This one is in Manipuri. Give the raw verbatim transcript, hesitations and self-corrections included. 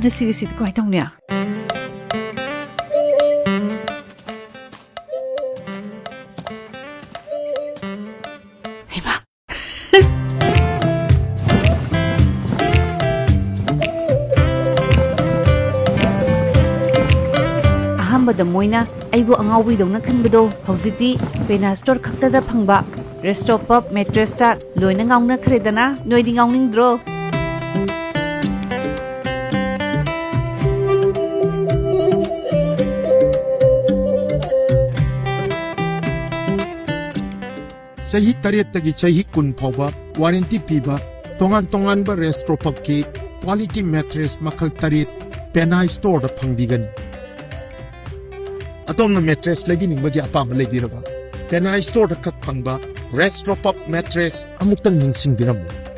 ꯅꯁꯤꯒꯤꯁꯤꯗꯤ ꯀꯃꯥꯏꯅ ꯇꯧꯅꯤ? ꯍꯩꯃꯥ! ꯑꯍꯥꯟꯕꯗ ꯃꯣꯏꯅ ꯑꯩꯕꯨ ꯑꯉꯥꯎꯕꯤꯗꯧꯅ ꯈꯟꯕꯗꯣ, ꯍꯧꯖꯤꯛꯇꯤ ꯄꯦꯅꯥ ꯁ꯭ꯇꯣꯔ ꯈꯛꯇꯗ ꯐꯪꯕ ꯔꯦꯁꯇ꯭ꯔꯣ ꯄꯞ ꯃꯦꯇ꯭ꯔꯦꯁꯇ ꯂꯣꯏꯅ ꯉꯥꯎꯅꯈ꯭ꯔꯦꯗꯅ꯫ ꯅꯣꯏꯗꯤ ꯉꯥꯎꯅꯤꯡꯗ꯭ꯔꯣ? ꯆꯍꯤ ꯇꯔꯦꯠꯇꯒꯤ ꯆꯍꯤ ꯀꯨꯟ ꯐꯥꯎꯕ ꯋꯥꯔꯦꯟꯇꯤ ꯄꯤꯕ ꯇꯣꯉꯥꯟ ꯇꯣꯉꯥꯟꯕ ꯔꯦꯁꯇ꯭ꯔꯣ ꯄꯞꯀꯤ ꯀ꯭ꯋꯥꯂꯤꯇꯤ ꯃꯦꯇ꯭ꯔꯦꯁ ꯃꯈꯜ ꯇꯔꯦꯠ ꯄꯦꯅꯥ ꯁ꯭ꯇꯣꯔꯗ ꯐꯪꯕꯤꯒꯅꯤ꯫ ꯑꯗꯣꯝꯅ ꯃꯦꯇ꯭ꯔꯦꯁ ꯂꯩꯕꯤꯅꯤꯡꯕꯒꯤ ꯑꯄꯥꯝꯕ ꯂꯩꯕꯤꯔꯕ? ꯄꯦꯅꯥ ꯁ꯭ꯇꯣꯔꯗ ꯈꯛ ꯐꯪꯕ ꯔꯦꯁꯇ꯭ꯔꯣ ꯄꯞ ꯃꯦꯇ꯭ꯔꯦꯁ ꯑꯃꯨꯛꯇꯪ ꯅꯤꯡꯁꯤꯡꯕꯤꯔꯝꯃꯨ꯫